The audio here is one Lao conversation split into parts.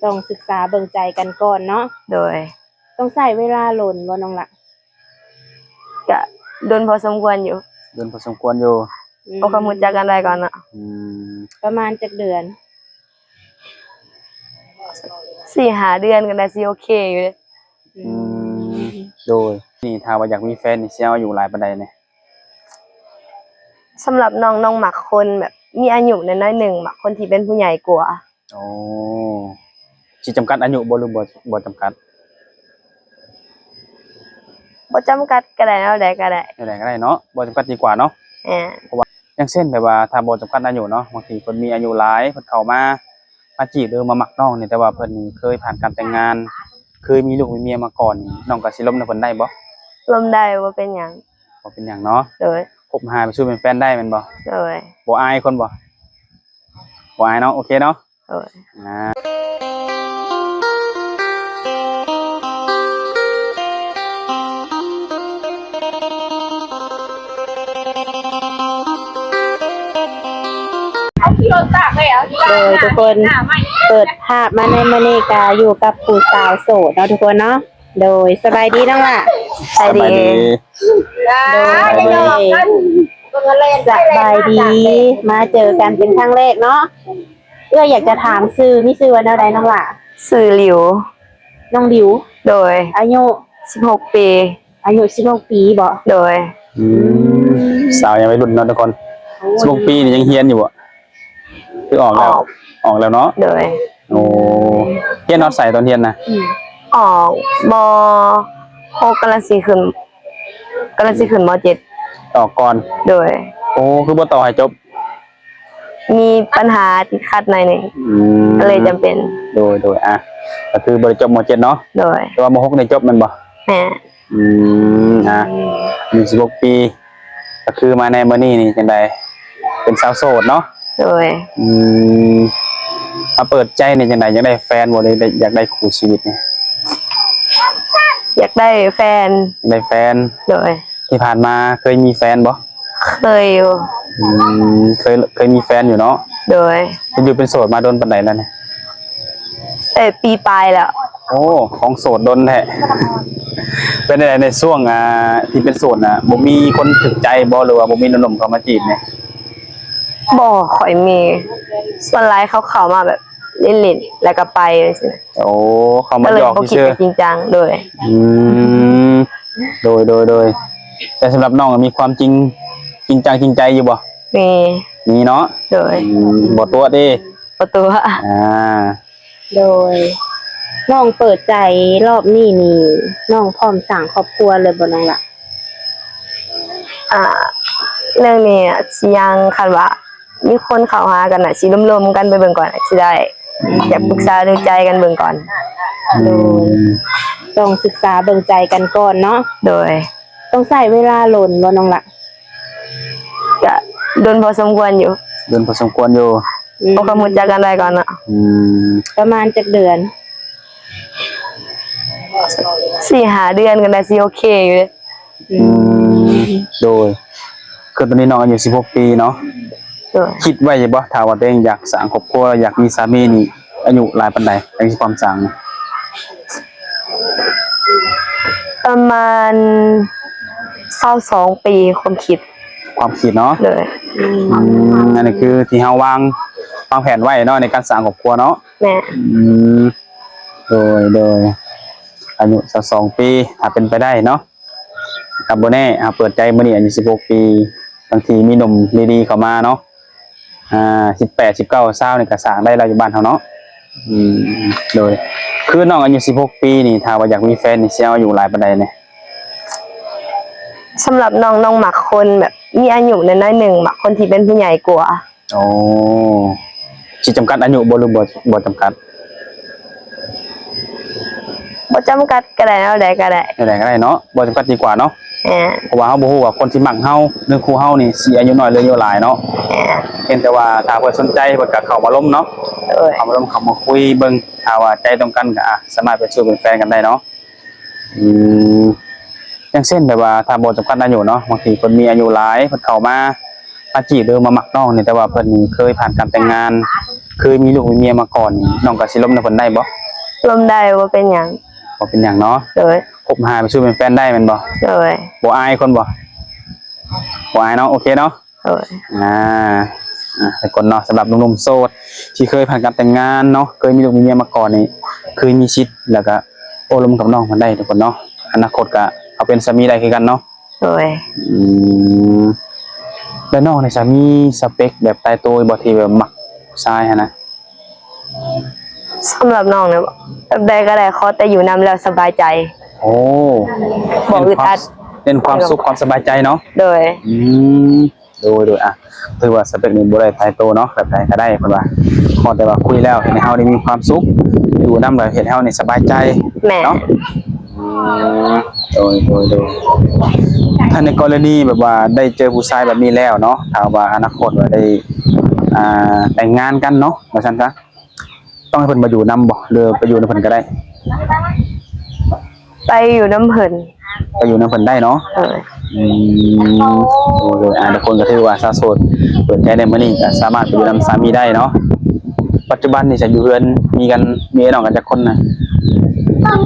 ຕ້ອງສຶກສາເບິ່ງໃຈກັນກ່ອນເນາະ. ໂດຍ. ຕ້ອງໃຊ້ເວລາດົນບໍ່ນ້ອງລະ? ກະດົນພໍສົມຄວນຢູ່. ດົນພໍສົມຄວນຢູ່. ອືມ ເພາະກໍຮູ້ຈັກກັນໄດ້ກ່ອນເນາະ. ອືມ ປະມານຈັກເດືອນ? ສີ່ຫ້າເດືອນກໍໜ້າຊິໂອເຄຢູ່ເດ. ອືມ ອືມ ໂດຍ. ນີ້ຖ້າວ່າຢາກມີແຟນນີ້ຊິເອົາອາຍຸຫຼາຍປານໃດແດ່? ສຳລັບນ້ອງ ນ້ອງມັກຄົນແບບມີອາຍຸໜ້ອຍໆໜຶ່ງ, ມັກຄົນທີ່ເປັນຜູ້ໃຫຍ່ກວ່າ. ໂອ້ ຊິຈຳກັດອາຍຸບໍ່ ຫຼືບໍ່ ບໍ່ຈຳກັດ? ບໍ່ຈຳກັດກໍໄດ້, ແນວໃດກໍໄດ້. ແນວໃດກໍໄດ້ເນາະ, ບໍ່ຈຳກັດດີກວ່າເນາະ. ແມ່ນ. ເພາະວ່າ ຢ່າງເຊັ່ນແບບວ່າຖ້າບໍ່ຈຳກັດອາຍຸເນາະ, ບາງທີເພິ່ນມີອາຍຸຫຼາຍ ເພິ່ນເຂົ້າມາ ມາຈີບ ຫຼືມາມັກນ້ອງນີ້ ແຕ່ວ່າເພິ່ນນີ້ເຄີຍຜ່ານການແຕ່ງງານ ເຄີຍມີລູກມີເມຍມາກ່ອນນີ້ ນ້ອງກໍຊິລົມນຳເພິ່ນໄດ້ບໍ່? ລົມໄດ້, ບໍ່ເປັນຫຍັງ. ບໍ່ເປັນຫຍັງເນາະ. ໂດຍ. ຄົບຫາເປັນຊູ້ເປັນແຟນໄດ້ແມ່ນບໍ່? ໂດຍ. ບໍ່ອາຍຄົນບໍ່? ບໍ່ອາຍເນາະ. ໂອເຄເນາະ. ໂດຍ. ອ່າ ໂດຍ ທຸກຄົນ ເປີດພາບມາໃນມື້ນີ້ກະຢູ່ກັບຜູ້ສາວໂສດເນາະທຸກຄົນເນາະ. ໂດຍ ສະບາຍດີນ້ອງຫຼ້າ. ສະບາຍດີ. ສະບາຍດີ. ໂດຍ ສະບາຍດີ ມາເຈີກັນເປັນຄັ້ງແລກເນາະ. ເອື້ອຍຢາກຈະຖາມຊື່ ມີຊື່ວ່າແນວໃດນ້ອງຫຼ້າ? ຊື່ລິວ. ນ້ອງລິວ. ໂດຍ. ອາຍຸ? ສິບຫົກປີ. ອາຍຸສິບຫົກປີບໍ? ໂດຍ. ອືມ ອືມ ສາວຍັງໄວລຸ້ນເນາະທຸກຄົນ. ໂອ້ ສິບຫົກປີນີ້ຍັງຮຽນຢູ່ບໍ? ຄືອອກແລ້ວ? ອອກ ອອກແລ້ວເນາະ. ໂດຍ. ໂອ້ ຮຽນຮອດໃສຕອນຮຽນນະ? ອືມ ອອກ ມໍຫົກ ກຳລັງຊິຂຶ້ນ ກຳລັງຊິຂຶ້ນ ມໍເຈັດ. ອອກກ່ອນ. ໂດຍ. ໂອ້ ຄືບໍ່ຕໍ່ໃຫ້ຈົບ? ມີບັນຫາຕິດຂັດໜ້ອຍໜຶ່ງ. ອືມ ກໍເລີຍຈຳເປັນ. ໂດຍ ໂດຍ. ອ່ະ ກໍຄືບໍ່ໄດ້ຈົບ ມໍເຈັດ ເນາະ. ໂດຍ. ແຕ່ວ່າ ມໍຫົກ ນີ້ຈົບແມ່ນບໍ່? ແມ່ນ. ອືມ ອ່ະ ອືມ ອາຍຸສິບຫົກປີ ກໍຄືມາໃນມື້ນີ້ນີ້ຈັ່ງໃດ ເປັນສາວໂສດເນາະ? ໂດຍ. ອືມ ມາເປີດໃຈນີ້ຈັ່ງໃດ ຢາກໄດ້ແຟນບໍ່ ຫຼືໄດ້ ຢາກໄດ້ຄູ່ຊີວິດນີ້? ຢາກໄດ້ແຟນ. ຢາກໄດ້ແຟນ. ໂດຍ. ທີ່ຜ່ານມາເຄີຍມີແຟນບໍ່? ເຄີຍຢູ່. ອືມ ເຄີຍ ເຄີຍມີແຟນຢູ່ເນາະ? ໂດຍ. ເປັນຢູ່ເປັນໂສດມາດົນປານໃດແລ້ວນີ້? ເອີ ປີປາຍແລ້ວ. ໂອ້ ຂອງໂສດດົນແທ້. ເປັນຈັ່ງໃດໃນຊ່ວງ ອ່າ ທີ່ເປັນໂສດນະ ບໍ່ມີຄົນຖືກໃຈບໍ່ ຫຼືວ່າບໍ່ມີໜຸ່ມໆເຂົ້າມາຈີບນີ້? ບໍ່ຄ່ອຍມີ, ສ່ວນຫຼາຍເຂົາເຂົ້າມາແບບຫຼິ້ນໆ ແລ້ວກໍໄປຈັ່ງຊີ້ນະ. ໂອ້ ເຂົ້າມາຢອກຊື່ໆ. ກໍເລີຍບໍ່ຄິດຈະຈິງຈັງ. ໂດຍ. ອືມ ໂດຍ ໂດຍ ໂດຍ. ແຕ່ສຳລັບນ້ອງມີຄວາມຈິງ ຈິງຈັງຈິງໃຈຢູ່ບໍ່? ມີ. ມີເນາະ? ໂດຍ. ອືມ ບໍ່ຕົວະເດ້? ບໍ່ຕົວະ. ອ່າ ໂດຍ. ນ້ອງເປີດໃຈລອບນີ້ນີ້ ນ້ອງພ້ອມສ້າງຄອບຄົວເລີຍບໍ່ນ້ອງລະ? ອ່າ ເລື່ອງນີ້ຊິຍັງ, ຄັນວ່າມີຄົນເຂົ້າຫາກໍໜ້າຊິລົມໆກັນໄປເບິ່ງກ່ອນ ອາດຊິໄດ້. ອືມ ຢາກປຶກສາດູໃຈກັນເບິ່ງກ່ອນ. ອືມ ໂດຍ. ຕ້ອງສຶກສາເບິ່ງໃຈກັນກ່ອນເນາະ. ໂດຍ. ຕ້ອງໃຊ້ເວລາດົນບໍ່ນ້ອງລະ? ກະດົນພໍສົມຄວນຢູ່. ດົນພໍສົມຄວນຢູ່. ອືມ ເພາະກໍຮູ້ຈັກກັນໄດ້ກ່ອນເນາະ. ອືມ ປະມານຈັກເດືອນ? ສີ່ຫ້າເດືອນກໍໜ້າຊິໂອເຄຢູ່ເດ. ອືມ ອືມ ໂດຍ. ຄືຕອນນີ້ນ້ອງອາຍຸສິບຫົກປີເນາະ. ໂດຍ. ຄິດໄວ້ຢູ່ບໍ່ ຖ້າວ່າຕົວເອງຢາກສ້າງຄອບຄົວ ຢາກມີສາມີນີ້ ອາຍຸຫຼາຍປານໃດ ຈັ່ງຊິພ້ອມສ້າງ? ປະມານຊາວສອງປີ ຄວາມຄິດ. ຄວາມຄິດເນາະ. ໂດຍ. ອືມ ອັນນີ້ຄືທີ່ເຮົາວາງ ວາງແຜນໄວ້ເນາະ ໃນການສ້າງຄອບຄົວເນາະ. ແມ່ນ. ອືມ ໂດຍ ໂດຍ. ອາຍຸຊາວສອງປີ ຖ້າເປັນໄປໄດ້ເນາະ. ກໍບໍ່ແນ່ ເຮົາເປີດໃຈມື້ນີ້ອາຍຸສິບຫົກປີ ບາງທີມີໜຸ່ມດີໆເຂົ້າມາເນາະ. ອ່າ ສິບແປດ ສິບເກົ້າ ຊາວນີ້ກໍສ້າງໄດ້ແລ້ວຢູ່ບ້ານເຮົາເນາະ. ອືມ ໂດຍ. ຄືນ້ອງອາຍຸສິບຫົກປີນີ້ ຖ້າວ່າຢາກມີແຟນນີ້ ຊິເອົາອາຍຸຫຼາຍປານໃດແດ່? ສຳລັບນ້ອງ ນ້ອງມັກຄົນແບບມີອາຍຸໜ້ອຍໆໜຶ່ງ, ມັກຄົນທີ່ເປັນຜູ້ໃຫຍ່ກວ່າ. ໂອ້ ຊິຈຳກັດອາຍຸບໍ່ ຫຼືບໍ່ ບໍ່ຈຳກັດ? ບໍ່ຈຳກັດກໍໄດ້, ແນວໃດກໍໄດ້. ແນວໃດກໍໄດ້ເນາະ, ບໍ່ຈຳກັດດີກວ່າເນາະ. ແມ່ນ. ເພາະວ່າເຮົາບໍ່ຮູ້ວ່າຄົນທີ່ມັກເຮົາ ຫຼືຄູ່ເຮົານີ້ ຊິອາຍຸນ້ອຍ ຫຼືອາຍຸຫຼາຍເນາະ. ແມ່ນ. ພຽງແຕ່ວ່າຖ້າເພິ່ນສົນໃຈ ເພິ່ນກໍເຂົ້າມາລົມເນາະ. ໂດຍ. ເຂົ້າມາລົມ ເຂົ້າມາຄຸຍເບິ່ງ, ຖ້າວ່າໃຈຕົງກັນກໍ ອາ ສາມາດເປັນຊູ້ເປັນແຟນກັນໄດ້ເນາະ. ອືມ ຢ່າງເຊັ່ນແບບວ່າ ຖ້າບໍ່ຈຳກັດອາຍຸເນາະ, ບາງທີເພິ່ນມີອາຍຸຫຼາຍ ເພິ່ນເຂົ້າມາ ມາຈີບ ຫຼືມາມັກນ້ອງນີ້ ແຕ່ວ່າເພິ່ນນີ້ເຄີຍຜ່ານການແຕ່ງງານ ເຄີຍມີລູກມີເມຍມາກ່ອນນີ້ ນ້ອງກໍຊິລົມນຳເພິ່ນໄດ້ບໍ່? ລົມໄດ້ ບໍ່ເປັນຫຍັງ. ບໍ່ເປັນຫຍັງເນາະ. ໂດຍ. ຄົບຫາໄປສູ່ເປັນແຟນໄດ້ແມ່ນບໍ່? ໂດຍ. ບໍ່ອາຍຄົນບໍ່? ບໍ່ອາຍເນາະ. ໂອເຄເນາະ. ໂດຍ. ອ່າ ອ່າ ທຸກຄົນເນາະ ສຳລັບໜຸ່ມໆໂສດທີ່ເຄີຍຜ່ານການແຕ່ງງານເນາະ ເຄີຍມີລູກມີເມຍມາກ່ອນນີ້ ເຄີຍມີສິດ ແລ້ວກໍໂອ້ລົມກັບນ້ອງເພິ່ນໄດ້ທຸກຄົນເນາະ. ອະນາຄົດກໍເອົາເປັນສາມີໄດ້ຄືກັນເນາະ. ໂດຍ. ອືມ ແລ້ວນ້ອງນີ້ສາມີສະເປັກແບບຕາຍໂຕບໍ່ ທີ່ແບບມັກຜູ້ຊາຍຫັ້ນນະ? ສຳລັບນ້ອງນະ ແບບໃດກໍໄດ້ ຂໍແຕ່ຢູ່ນຳແລ້ວສະບາຍໃຈ. ໂອ້ ບໍ່ອຶດອັດ ເນັ້ນຄວາມ ເນັ້ນຄວາມສຸກຄວາມສະບາຍໃຈເນາະ. ໂດຍ. ອືມ ໂດຍ ໂດຍ. ອ່ະ ຖືວ່າສະເປັກນີ້ບໍ່ໄດ້ຕາຍໂຕເນາະ ແບບໃດກໍໄດ້ເພິ່ນວ່າ ຂໍແຕ່ວ່າຄຸຍແລ້ວເຮັດໃຫ້ເຮົາໄດ້ມີຄວາມສຸກ ຢູ່ນຳແລ້ວເຮັດໃຫ້ເຮົານີ້ສະບາຍໃຈ. ແມ່ນ ເນາະ. ອືມ ໂດຍ ໂດຍ ໂດຍ. ຖ້າໃນກໍລະນີແບບວ່າໄດ້ເຈີຜູ້ຊາຍແບບນີ້ແລ້ວເນາະ ຖ້າວ່າອະນາຄົດວ່າໄດ້ ອ່າ ແຕ່ງງານກັນເນາະ ວ່າຊັ້ນຊະ ຕ້ອງໃຫ້ເພິ່ນມາຢູ່ນຳບໍ່ ຫຼືໄປຢູ່ນຳເພິ່ນກໍໄດ້? ໄປຢູ່ນຳເພິ່ນ. ໄປຢູ່ນຳເພິ່ນໄດ້ເນາະ. ເອີ ອືມ ໂດຍ ໂດຍ. ອ່າ ທຸກຄົນກໍຖືວ່າສາວໂສດເປີດໃຈໃນມື້ນີ້ກໍສາມາດໄປຢູ່ນຳສາມີໄດ້ເນາະ. ປັດຈຸບັນນີ້ຈະຢູ່ເຮືອນ ມີກັນ ມີອ້າຍນ້ອງກັນຈັກຄົນນະ?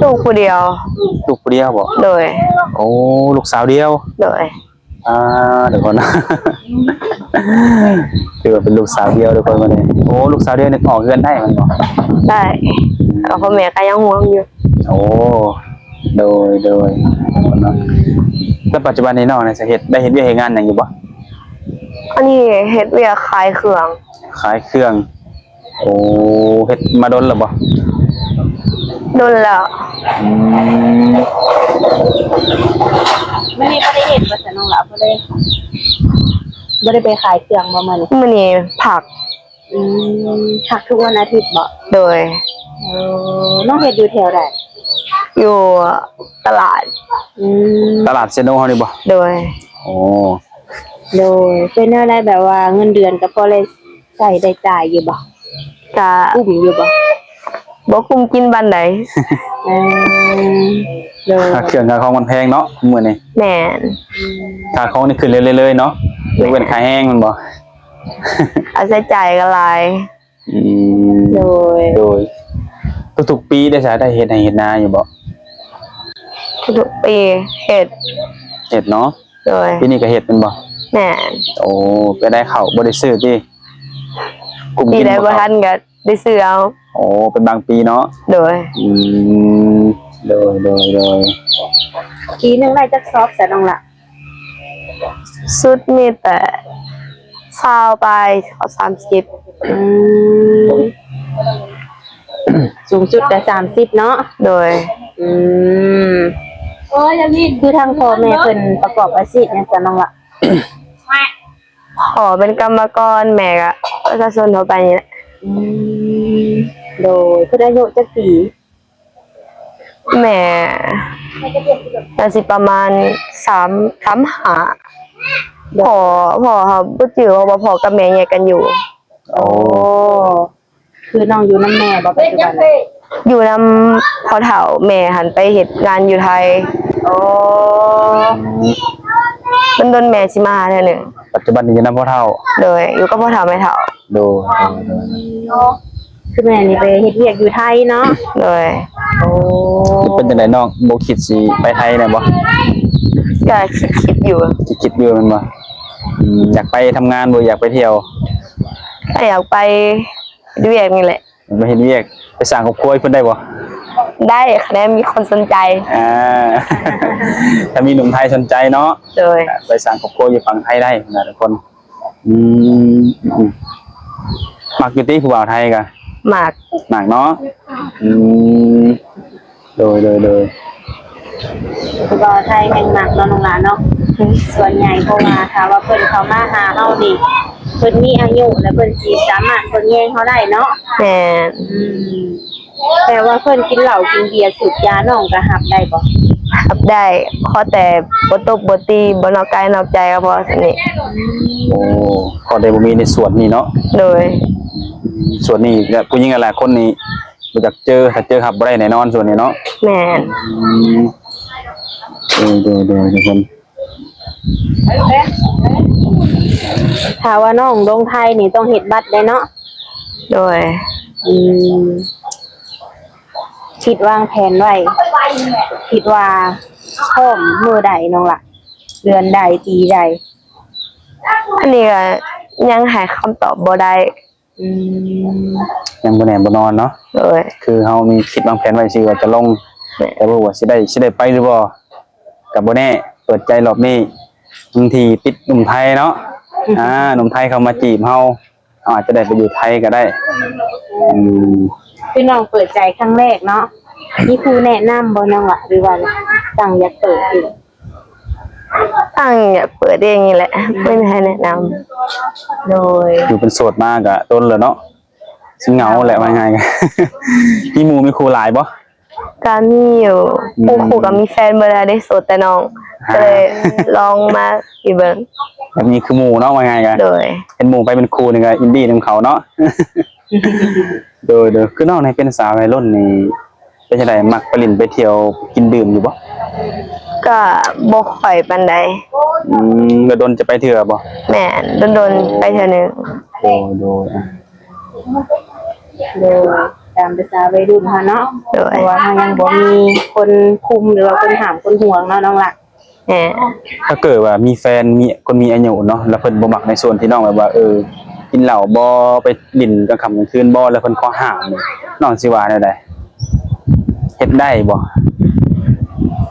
ລູກຜູ້ດຽວ. ລູກຜູ້ດຽວບໍ? ໂດຍ. ໂອ້ ລູກສາວດຽວ. ໂດຍ. ອ່າ ທຸກຄົນ ຖືວ່າເປັນລູກສາວດຽວທຸກຄົນມື້ນີ້. ໂອ້ ລູກສາວດຽວນີ້ອອກເຮືອນໄດ້ແມ່ນບໍ່? ໄດ້ ແຕ່ພໍ່ແມ່ກໍຍັງຫ່ວງຢູ່. ໂອ້ ໂດຍ ໂດຍ. ແລ້ວປັດຈຸບັນນີ້ນ້ອງນະ ຈະເຮັດ ໄດ້ເຮັດວຽກເຮັດງານຫຍັງຢູ່ບໍ່? ອັນນີ້ເຮັດວຽກຂາຍເຄື່ອງ. ຂາຍເຄື່ອງ. ໂອ້ ເຮັດມາດົນແລ້ວບໍ່? ດົນແລ້ວ. ອືມ ມື້ນີ້ບໍ່ໄດ້ເຮັດບໍ່ຊະນ້ອງຫຼ້າ? ບໍ່ໄດ້ ບໍ່ໄດ້ໄປຂາຍເຄື່ອງບໍ່ມື້ນີ້? ມື້ນີ້ພັກ. ອືມ ພັກທຸກວັນອາທິດບໍ່? ໂດຍ. ເອີ ນ້ອງເຮັດຢູ່ແຖວໃດ? ຢູ່ຕະຫຼາດ. ອືມ ຕະຫຼາດເຊໂນເຮົານີ້ບໍ່? ໂດຍ. ໂອ້ ໂດຍ. ເປັນແນວໃດ ແບບວ່າເງິນເດືອນກໍພໍໄດ້ໃຊ້ໄດ້ຈ່າຍຢູ່ບໍ່? ກະກຸ້ມຢູ່ບໍ່? ບໍ່ກຸ້ມກິນປານໃດ. ເອີ ໂດຍ. ຄ່າເຄື່ອງຄ່າຂອງມັນແພງເນາະມື້ນີ້. ແມ່ນ. ອືມ ຄ່າຂອງນີ້ຂຶ້ນເລື້ອຍໆເນາະ. ແມ່ນ. ຍົກເວັ້ນຄ່າແຮງແມ່ນບໍ່? ຄ່າໃຊ້ຈ່າຍກໍຫຼາຍ. ອືມ ໂດຍ ໂດຍ. ທຸກໆປີໄດ້ສາ ໄດ້ເຮັດໄຮ່ເຮັດນາຢູ່ບໍ່? ທຸກໆປີເຮັດ. ເຮັດເນາະ. ໂດຍ. ປີນີ້ກໍເຮັດແມ່ນບໍ່? ແມ່ນ. ໂອ້ ໄປໄດ້ເຂົ້າ ບໍ່ໄດ້ຊື້ຕິ? ກຸ້ມກິນບໍ່? ປີໃດບໍ່ທັນກໍໄດ້ຊື້ເອົາ. ໂອ້ ເປັນບາງປີເນາະ. ໂດຍ. ອືມ ໂດຍ ໂດຍ ໂດຍ. ປີໜຶ່ງໄດ້ຈັກຊອບຊະນ້ອງຫຼ້າ? ສຸດມີແຕ່ຊາວປາຍ ຮອດສາມສິບ. ອືມ ສູງສຸດກໍສາມສິບເນາະ. ໂດຍ. ອືມ ຄືທາງພໍ່ແມ່ເພິ່ນປະກອບອາຊີບຫຍັງຊະນ້ອງຫຼ້າ? ພໍ່ເປັນກຳມະກອນ ແມ່ກໍປະຊາຊົນທົ່ວໄປນີ້ແຫຼະ. ອືມ ໂດຍ. ເພິ່ນອາຍຸຈັກປີ? ແມ່ໜ້າຊິປະມານສາມ ສາມຫ້າ. ໂດຍ. ພໍ່ ພໍ່ເຮົາບໍ່ຈື່ ເພາະວ່າພໍ່ກັບແມ່ແຍກກັນຢູ່. ໂອ້ ຄືນ້ອງຢູ່ນຳແມ່ບໍ່ປັດຈຸບັນ? ຢູ່ນຳພໍ່ເຖົ້າ ແມ່ຫັ້ນໄປເຮັດງານຢູ່ໄທ. ໂອ້ ດົນໆແມ່ຊິມາຫາເທື່ອໜຶ່ງ. ປັດຈຸບັນນີ້ຢູ່ນຳພໍ່ເຖົ້າ. ໂດຍ. ຢູ່ກັບພໍ່ເຖົ້າແມ່ເຖົ້າ. ໂດຍ ໂດຍ ໂດຍ. ຄືແມ່ນີ້ໄປເຮັດວຽກຢູ່ໄທເນາະ? ໂດຍ. ໂອ້ ເປັນຈັ່ງໃດນ້ອງ ບໍ່ຄິດຊິໄປໄທແດ່ບໍ່? ກໍຄິດໆຢູ່. ຄິດໆຢູ່ແມ່ນບໍ່? ອືມ ຢາກໄປທຳງານບໍ່ ຢາກໄປທ່ຽວ? ກໍຢາກໄປເຮັດວຽກນີ້ແຫຼະ. ໄປເຮັດວຽກ ໄປສ້າງຄອບຄົວຢູ່ພຸ້ນໄດ້ບໍ່? ໄດ້ ຄັນແມ່ນມີຄົນສົນໃຈ. ອ່າ ຖ້າມີໜຸ່ມໄທສົນໃຈເນາະ. ໂດຍ. ໄປສ້າງຄອບຄົວຢູ່ຝັ່ງໄທໄດ້ນະທຸກຄົນ. ອືມ ອືມ ມັກຢູ່ຕິຜູ້ບ່າວໄທກະ? ມັກ. ມັກເນາະ. ອືມ ໂດຍ ໂດຍ ໂດຍ. ຜູ້ບ່າວໄທແຮ່ງມັກເນາະນ້ອງຫຼ້າເນາະ. ສ່ວນໃຫຍ່ ເພາະວ່າຖ້າວ່າເພິ່ນເຂົ້າມາຫາເຮົານີ້ ເພິ່ນມີອາຍຸ ແລະ ເພິ່ນຊິສາມາດເບິ່ງແຍງເຮົາໄດ້ເນາະ. ແມ່ນ. ອືມ ແຕ່ວ່າເພິ່ນກິນເຫຼົ້າກິນເບຍສູບຢາ ນ້ອງກໍຮັບໄດ້ບໍ່? ຮັບໄດ້ ຂໍແຕ່ບໍ່ຕົບບໍ່ຕີ ບໍ່ນອກກາຍນອກໃຈກໍພໍສ່ຳນີ້. ໂອ້ ຂໍແຕ່ບໍ່ມີໃນສ່ວນນີ້ເນາະ. ໂດຍ. ສ່ວນນີ້ແຫຼະ ຜູ້ຍິງຫຼາຍໆຄົນນີ້ບໍ່ຢາກເຈີ ຖ້າເຈີຮັບບໍ່ໄດ້ແນ່ນອນສ່ວນນີ້ເນາະ. ແມ່ນ. ອືມ ໂດຍ ໂດຍ ໂດຍ ທຸກຄົນ. ຖ້າວ່ານ້ອງລົງໄທນີ້ຕ້ອງເຮັດບັດໄດ້ເນາະ? ໂດຍ ອືມ ຄິດວາງແຜນໄວ້ ຄິດວ່າພ້ອມມື້ໃດນ້ອງລະ? ເດືອນໃດ ປີໃດ? ອັນນີ້ກໍຍັງໃຫ້ຄຳຕອບບໍ່ໄດ້. ອືມ ຍັງບໍ່ແນ່ບໍ່ນອນເນາະ. ໂດຍ ຄືເຮົາມີຄິດວາງແຜນໄວ້ຊື່ວ່າຈະລົງ ແມ່ນ ແຕ່ບໍ່ຮູ້ວ່າຊິໄດ້ ຊິໄດ້ໄປຫຼືບໍ່ ກໍບໍ່ແນ່. ເປີດໃຈລອບນີ້ ບາງທີຕິດໜຸ່ມໄທເນາະ. ອືມ ອ່າ ໜຸ່ມໄທເຂົ້າມາຈີບເຮົາ ເຮົາອາດຈະໄດ້ໄປຢູ່ໄທກໍໄດ້. ອືມ ຄືນ້ອງເປີດໃຈຄັ້ງແລກເນາະ ມີຜູ້ແນະນຳບໍ່ນ້ອງລະ ຫຼືວ່າຕັ້ງຢາກເປີດເອງ? ຕັ້ງຢາກເປີດເອງນີ້ແຫຼະ ເພິ່ນໃຫ້ແນະນຳ. ໂດຍ ຢູ່ເປັນໂສດມາກະດົນແລ້ວເນາະ ຊິເຫງົາແຫຼະ ວ່າງ່າຍໆ. ມີໝູ່ມີຄູ່ຫຼາຍບໍ່? ກະມີຢູ່ ອືມ ໝູ່ຄູ່ກະມີແຟນເບິດແລ້ວເດ້ ໂສດແຕ່ນ້ອງ ອ່າ ກໍເລີຍລອງມາອີກເບິ່ງ ຢາກມີຄືໝູ່ເນາະ ວ່າງ່າຍກະ. ໂດຍ ເປັນໝູ່ໄປເປັນຄູ່ນີ້ກະອິນດີນຳເຂົາເນາະ. ໂດຍໆ ຄືນ້ອງນີ້ເປັນສາວໄວລຸ້ນນີ້ ເປັນຈັ່ງໃດ ມັກໄປຫຼິ້ນໄປທ່ຽວກິນດື່ມຢູ່ບໍ່? ກະບໍ່ຄ່ອຍປານໃດ. ອືມ ແລ້ວດົນຈະໄປເທື່ອບໍ່? ແມ່ນ ດົນໆໄປເທື່ອໜຶ່ງ. ໂດຍໆ ໂດຍ ຕາມພາສາໄວລຸ້ນເຮົາເນາະ. ໂດຍ ເພາະວ່າເຮົາຍັງບໍ່ມີຄົນຄຸມ ຫຼືວ່າຄົນຫ້າມຄົນຫ່ວງເນາະນ້ອງລະ. ແມ່ນ ຖ້າເກີດວ່າມີແຟນ ມີຄົນມີອາຍຸເນາະ ແລ້ວເພິ່ນບໍ່ມັກໃນສ່ວນທີ່ນ້ອງແບບວ່າ ເອີ ກິນເຫຼົ້າບໍ່ ໄປຫຼິ້ນກາງຄ່ຳກາງຄືນບໍ່ ແລ້ວເພິ່ນຂໍຫ້າມນີ້ ນ້ອງຊິວ່າແນວໃດ? ເຮັດໄດ້ບໍ່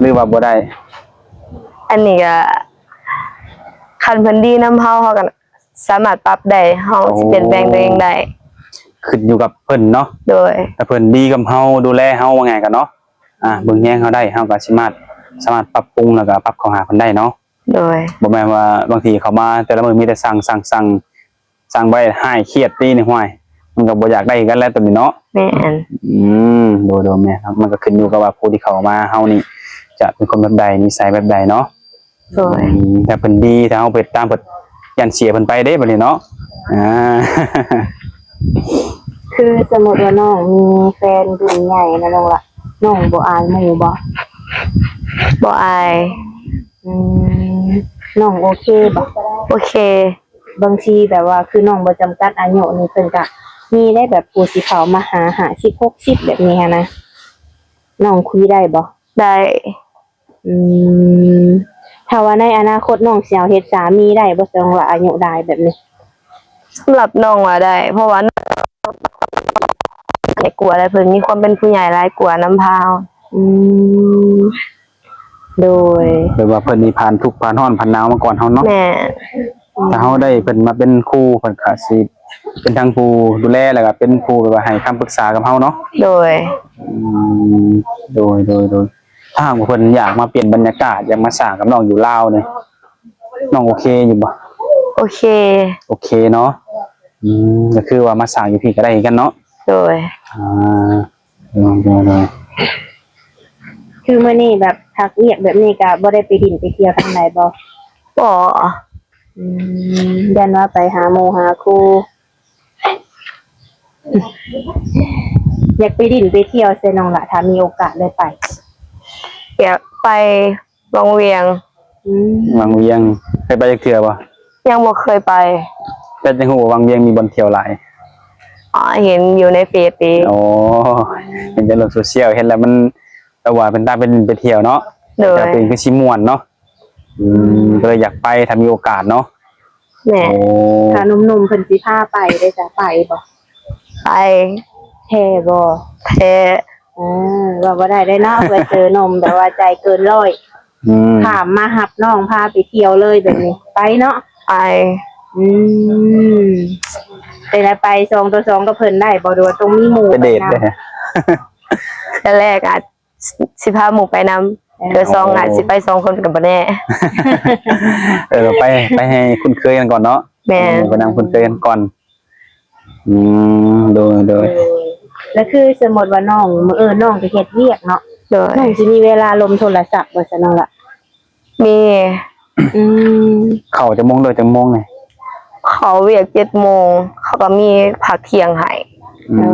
ຫຼືວ່າບໍ່ໄດ້? ອັນນີ້ກະ ຄັນເພິ່ນດີນຳເຮົາ ເຮົາກະສາມາດປັບໄດ້ ເຮົາຊິປ່ຽນແປງຕົວເອງໄດ້. ໂອ້ ຂຶ້ນຢູ່ກັບເພິ່ນເນາະ. ໂດຍ ຖ້າເພິ່ນດີກັບເຮົາ ດູແລເຮົາ ວ່າງ່າຍກະເນາະ ອ່າ ເບິ່ງແຍງເຮົາໄດ້ ເຮົາກໍສາມາດ ສາມາດປັບປຸງ ແລ້ວກໍປັບເຂົ້າຫາເພິ່ນໄດ້ເນາະ. ໂດຍ ບໍ່ແມ່ນວ່າບາງທີເຂົ້າມາແຕ່ລະມື້ມີແຕ່ສັ່ງ ສັ່ງ ສັ່ງ ສັ່ງໄວ້ ຮ້າຍຄຽດຕີນີ້ ຫ້ວຍ ມັນກໍບໍ່ຢາກໄດ້ຄືກັນແຫຼະໂຕນີ້ເນາະ. ແມ່ນ ອືມ ໂດຍໆ ແມ່ນ ມັນກໍຂຶ້ນຢູ່ກັບວ່າຜູ້ທີ່ເຂົ້າມາເຮົານີ້ຈະເປັນຄົນແບບໃດ ນິໄສແບບໃດເນາະ. ໂດຍ ອືມ ຖ້າເພິ່ນດີ ຖ້າເຮົາໄປຕາມເພິ່ນ ຢ້ານເສຍເພິ່ນໄປເດ້ບັດນີ້ເນາະ. ອ່າ ຄືສົມມຸດວ່ານ້ອງມີແຟນລຸ້ນໃຫຍ່ນະນ້ອງລະ ນ້ອງບໍ່ອາຍໝູ່ບໍ່? ບໍ່ອາຍ. ອືມ ນ້ອງໂອເຄບໍ່? ໂອເຄ. ບາງທີແບບວ່າ ຄືນ້ອງບໍ່ຈຳກັດອາຍຸນີ້ ເພິ່ນກະມີໄດ້ແບບຜູ້ຊິເຂົ້າມາຫາ ຫ້າສິບ ຫົກສິບ ແບບນີ້ຫັ້ນນະ ນ້ອງຄຸຍໄດ້ບໍ່? ໄດ້. ອືມ ຖ້າວ່າໃນອະນາຄົດນ້ອງຊິເອົາເຮັດສາມີໄດ້ບໍ່ ນ້ອງລະອາຍຸຫຼາຍແບບນີ້? ສຳລັບນ້ອງວ່າໄດ້ ເພາະວ່ານ້ອງຫຼາຍກວ່າ ແລະ ເພິ່ນມີຄວາມເປັນຜູ້ໃຫຍ່ຫຼາຍກວ່ານຳພາເຮົາ. ອືມ ໂດຍ ແບບວ່າເພິ່ນນີ້ຜ່ານທຸກຜ່ານຮ້ອນຜ່ານໜາວມາກ່ອນເຮົາເນາະ. ແມ່ນ. ຖ້າເຮົາໄດ້ເພິ່ນມາເປັນຄູ່ ເພິ່ນກະຊິເປັນທັງຜູ້ດູແລ ແລ້ວກະເປັນຜູ້ແບບວ່າໃຫ້ຄຳປຶກສາກັບເຮົາເນາະ. ໂດຍ ອືມ ໂດຍໆ ໂດຍ. ຖ້າຫາກວ່າເພິ່ນຢາກມາປ່ຽນບັນຍາກາດ ຢາກມາສ້າງກັບນ້ອງຢູ່ລາວນີ້ ນ້ອງໂອເຄຢູ່ບໍ່? ໂອເຄ. ໂອເຄເນາະ. ອືມ ກໍຄືວ່າມາສ້າງຢູ່ພີ້ກໍໄດ້ຄືກັນເນາະ. ໂດຍ ອ່າ ໂດຍໆ ໂດຍ. ຄືມື້ນີ້ແບບພັກວຽກແບບນີ້ ກະບໍ່ໄດ້ໄປດິນໄປທ່ຽວທາງໃດບໍ່? ບໍ່. ອືມ ຢ້ານວ່າໄປຫາໝູ່ຫາຄູ່. ຢາກໄປດິນໄປທ່ຽວໃສນ້ອງລະ ຖ້າມີໂອກາດໄດ້ໄປ? ຢາກໄປວັງວຽງ. ອືມ ວັງວຽງ ເຄີຍໄປຈັກເທື່ອບໍ່? ຍັງບໍ່ເຄີຍໄປ. ແຕ່ຈັ່ງຮູ້ວ່າວັງວຽງມີບ່ອນທ່ຽວຫຼາຍ. ອໍ ເຫັນຢູ່ໃນເຟສເດ. ອໍ ເຫັນໃນໂລກໂຊຊຽວ ເຫັນແລ້ວມັນ ແຕ່ວ່າເປັນຕາໄປຫຼິ້ນໄປທ່ຽວເນາະ. ໂດຍ ແຕ່ເປັນຄືຊິມ່ວນເນາະ. ອືມ ກໍເລີຍຢາກໄປ ຖ້າມີໂອກາດເນາະ. ແມ່ນ. ໂອ້ ຖ້າໜຸ່ມໆເພິ່ນຊິພາໄປເດ້ ຈະໄປບໍ່? ໄປ. ແທ້ບໍ່? ແທ້. ເອີ ເວົ້າບໍ່ໄດ້ເດ້ເນາະ ເພື່ອເຈີໜຸ່ມແບບວ່າໃຈເກີນຮ້ອຍ ອືມ ຂ້າມມາຮັບນ້ອງພາໄປທ່ຽວເລີຍແບບນີ້ ໄປເນາະ. ໄປ. ອືມ ເປັນໃດ ໄປສອງຕໍ່ສອງກັບເພິ່ນໄດ້ບໍ່ ຫຼືວ່າຕ້ອງມີໝູ່ໄປນຳ? ໄປເດດເດ້. ແຕ່ແລກອາດ ຊິພາໝູ່ໄປນຳ. ເອີ ເທື່ອສອງອາດຊິໄປສອງຄົນກໍບໍ່ແນ່. ເອີ ໄປ ໄປໃຫ້ຄຸ້ນເຄີຍກັນກ່ອນເນາະ. ແມ່ນ. ໄປນຳຄຸ້ນເຄີຍກັນກ່ອນ. ອືມ ໂດຍໆ ແລ້ວຄືສົມມຸດວ່ານ້ອງ ມື້ອື່ນນ້ອງໄປເຮັດວຽກເນາະ. ໂດຍ. ນ້ອງຊິມີເວລາລົມໂທລະສັບບໍ່ຊະນ້ອງລະ? ມີ. ອືມ ເຂົ້າຈັກໂມງ ເລີກຈັກໂມງນີ້? ເຂົ້າວຽກເຈັດໂມງ ເຂົາກໍມີພັກທ່ຽງໃຫ້. ອືມ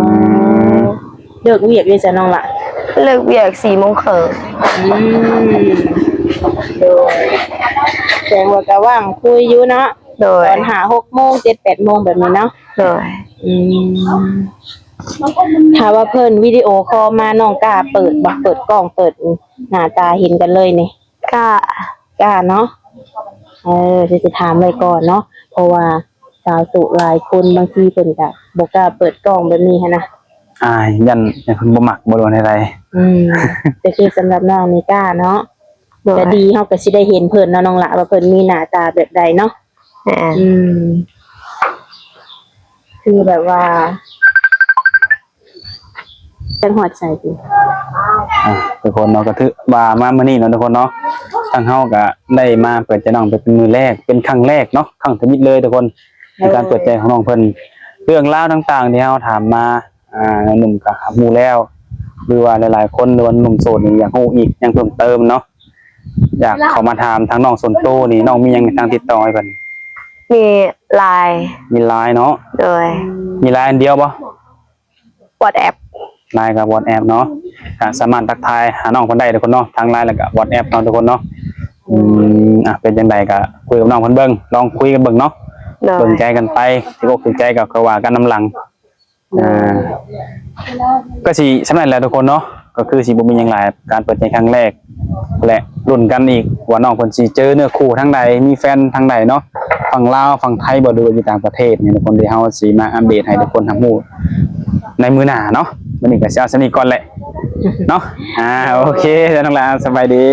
ເອີ ເລີກວຽກຢູ່ໃສນ້ອງລະ? ເລີກວຽກສີ່ໂມງເຄິ່ງ. ອືມ ໂດຍ ແສດງວ່າກໍວ່າງຄຸຍຢູ່ເນາະ. ໂດຍ. ຕອນຫ້າຫົກໂມງ ເຈັດແປດໂມງແບບນີ້ເນາະ. ໂດຍ. ອືມ ຖ້າວ່າເພິ່ນວິດີໂອຄໍມາ ນ້ອງກ້າເປີດບໍ່? ເປີດກ້ອງ ເປີດໜ້າຕາເຫັນກັນເລີຍນີ້? ກ້າ ກ້າເນາະ. ເອີ ຊິຖາມໄວ້ກ່ອນເນາະ ເພາະວ່າສາວໂສດຫຼາຍຄົນ ບາງທີເພິ່ນກະບໍ່ກ້າເປີດກ້ອງແບບນີ້ຫັ້ນນະ. ອາຍ ຢ້ານ ຢ້ານເພິ່ນບໍ່ມັກບໍ່ ຫຼືວ່າແນວໃດ? ອືມ ກໍຄືສຳລັບນ້ອງນີ້ກ້າເນາະ. ໂດຍ ກໍດີ ເຮົາກໍຊິໄດ້ເຫັນເພິ່ນເນາະ ນ້ອງຫຼ້າ ວ່າເພິ່ນມີໜ້າຕາແບບໃດເນາະ. ແມ່ນ ອືມ ຄືແບບວ່າ ຈັກຮອດໃສຕິ? ອ່າ ທຸກຄົນເນາະ ກໍຖືວ່າມາມື້ນີ້ເນາະ ທຸກຄົນເນາະ ທາງເຮົາກໍໄດ້ມາເປີດໃຈນ້ອງເປັນມື້ແລກ ເປັນຄັ້ງແລກເນາະ ຄັ້ງທຳອິດເລີຍ ທຸກຄົນ ໃນການເປີດໃຈຂອງນ້ອງເພິ່ນ. ເລື່ອງລາວຕ່າງໆທີ່ເຮົາຖາມມາ ອ່າ ໜຸ່ມກໍຮັບຮູ້ແລ້ວ ຫຼືວ່າຫຼາຍໆຄົນ ຫຼືວ່າໜຸ່ມໂສດນີ້ຢາກຮູ້ອີກຫຍັງເພີ່ມເຕີມເນາະ ຢາກເຂົ້າມາຖາມທາງນ້ອງສ່ວນໂຕນີ້ ນ້ອງມີຫຍັງທາງຕິດຕໍ່ໃຫ້ເພິ່ນ? ມີ LINE ມີ LINE ເນາະ. ໂດຍ ມີ LINE ອັນດຽວບໍ່? WhatsApp LINE ກັບ WhatsApp ເນາະ ກໍສາມາດທັກທາຍຫານ້ອງເພິ່ນໄດ້ ທຸກຄົນເນາະ ທາງ LINE ແລ້ວກໍ WhatsApp ເນາະ ທຸກຄົນເນາະ. ອືມ ອ່ະ ເປັນຈັ່ງໃດກໍຄຸຍກັບນ້ອງເພິ່ນເບິ່ງ ລອງຄຸຍກັນເບິ່ງເນາະ. ໂດຍ ເບິ່ງໃຈກັນໄປ ຖືກອົກຖືກໃຈກໍຄ່ອຍວ່າກັນນຳຫຼັງ. ອ່າ ກໍຊິສ່ຳນັ້ນແຫຼະ ທຸກຄົນເນາະ ກໍຄືຊິບໍ່ມີຫຍັງຫຼາຍ ການເປີດໃຈຄັ້ງແລກ ແລະ ລຸ້ນກັນອີກວ່ານ້ອງເພິ່ນຊິເຈີເນື້ອຄູ່ທາງໃດ ມີແຟນທາງໃດເນາະ ຝັ່ງລາວ ຝັ່ງໄທບໍ່ ຫຼືວ່າຢູ່ຕ່າງປະເທດນີ້ ທຸກຄົນ ທີ່ເຮົາຊິມາອັບເດດໃຫ້ທຸກຄົນຮັບຮູ້ໃນມື້ໜ້າເນາະ. ມື້ນີ້ກໍຊິເອົາສ່ຳນີ້ກ່ອນແຫຼະເນາະ. ອ່າ ໂອເຄ ນ້ອງຫຼ້າ ສະບາຍດີ.